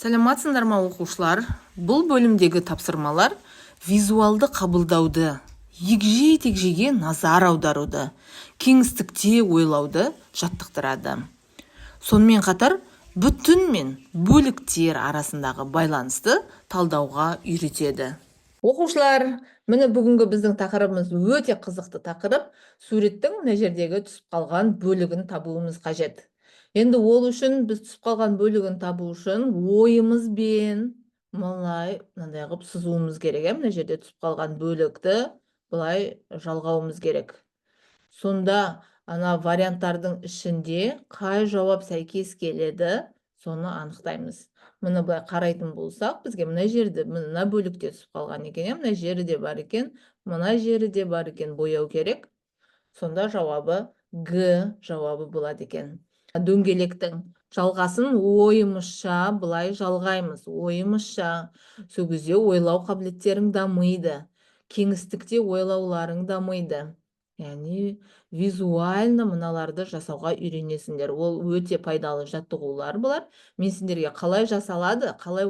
Сәлеметсіңдер ма, оқушылар! Бұл бөлімдегі тапсырмалар визуалды қабылдауды, егжей тегжейге назар аударуды, кеңістікте ойлауды жаттықтырады. Сонымен қатар бүтін мен бөліктер арасындағы байланысты талдауға үйретеді. Оқушылар, міне, бүгінгі біздің тақырыбымыз өте қызықты тақырып. Суреттің мына жердегі түсіп қалған бөлігін табуымыз қажет. Енді ол үшін, біз түсіп қалған бөлігін табу үшін ойымызбен былай, мынандай қылып сызуымыз керек, иә. Мына жерде түсіп қалған бөлікті былай жалғауымыз керек. Сонда ана варианттардың ішінде қай жауап сәйкес келеді, соны анықтаймыз. Міне, былай қарайтын болсақ, бізге мына жерде, мына бөлікте түсіп қалған екен, иә. Мына жері де бар екен, мына жері де бар екен, бояу керек. Сонда жауабы Г жауабы болады екен. Дөңгелектің жалғасын ойымызша былай жалғаймыз, ойымызша. Сол кезде ойлау қабілеттерің дамиды, кеңістікте ойлауларың дамиды, яғни визуально мыналарды жасауға үйренесіңдер. Ол өте пайдалы жаттығулар бұлар. Мен сендерге қалай жасалады, қалай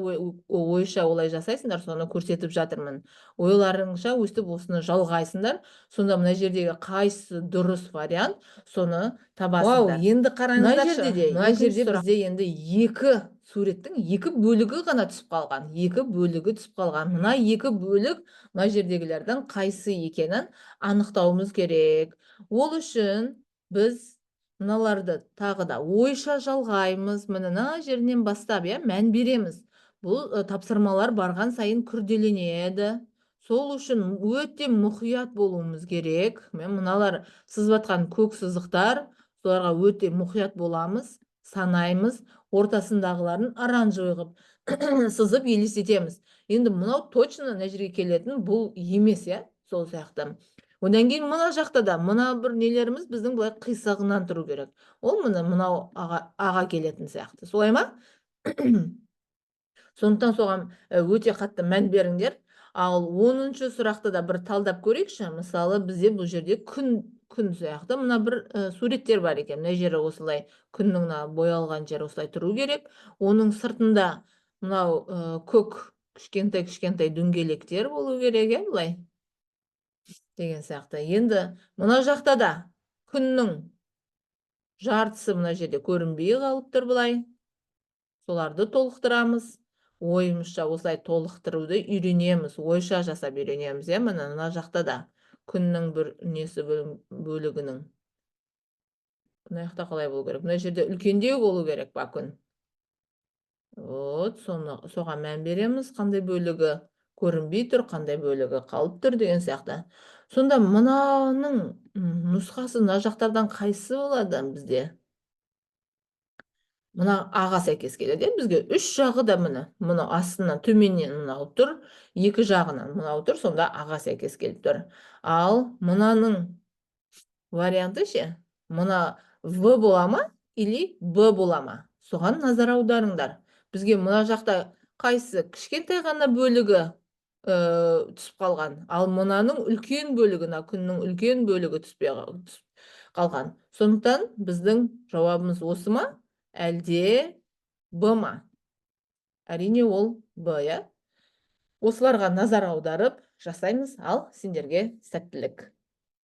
ойша олай жасайсыңдар, соны көрсетіп жатырмын. Ойларыңша өстіп осыны жалғайсыңдар. Сонда мына жердегі қайсысы дұрыс вариант, соны табасыңдар. Вау, енді Мына қараңыздаршы. жерде де, Мына екінші жерде сұрақ. бізде енді екі суреттің екі бөлігі ғана түсіп қалған, екі бөлігі түсіп қалған. Мына екі бөлік мына жердегілердің қайсы екенін анықтауымыз керек. Ол үшін біз мыналарды тағы да ойша жалғаймыз. Міне, мына жерінен бастап, иә, мән береміз. Бұл тапсырмалар барған сайын күрделенеді, сол үшін өте мұқият болуымыз керек. Мен мыналар сызып жатқан көк сызықтар, соларға өте мұқият боламыз, санаймыз, ортасындағыларын оранжевый қылып сызып елестетеміз. Енді мынау точно мына жерге келетін бұл емес, иә. Сол сияқты одан кейін мына жақта да мына бір нелеріміз біздің былай қисығынан тұру керек. Ол міне, мынау аға келетін сияқты, солай ма? Сондықтан соған өте қатты мән беріңдер. Ал 10-сұрақты да бір талдап көрейікші. Мысалы, бізде бұл жерде күн сияқты мына бір суреттер бар екен. Мына жері осылай, күннің мына боялған жері осылай тұру керек. Оның сыртында мынау көк кішкентай кішкентай дөңгелектер болу керек, иә, былай деген сияқты. Енді мына жақта да күннің жартысы мына жерде көрінбей қалып тұр былай. Соларды толықтырамыз. Ойымызша осылай толықтыруды үйренеміз, ойша жасап үйренеміз, иә. Міне, мына жақта да күннің бір несі, бөлігінің мына жақта қалай болу керек? Мына жерде үлкендеу болу керек па күн? Вот соны, соған мән береміз, қандай бөлігі көрінбей тұр, қандай бөлігі қалып тұр деген сияқты. Сонда мынаның нұсқасы мына жақтардан қайсысы болады? Бізде мына аға сәйкес келеді, иә. Бізге үш жағы да, міне, мына астынан, төменнен мынау тұр, екі жағынан мынау тұр, сонда аға сәйкес келіп тұр. Ал мынаның варианты ше? Мына В бола ма или Б бола ма? Соған назар аударыңдар. Бізге мына жақта қайсы кішкентай ғана бөлігі түсіп қалған, ал мынаның үлкен бөлігі, мына күннің үлкен бөлігі түспей түсіп қалған. Сондықтан біздің жауабымыз осы ма, әлде Б ма? Әрине, ол Б, иә. Осыларға назар аударып жасаймыз. Ал сендерге сәттілік!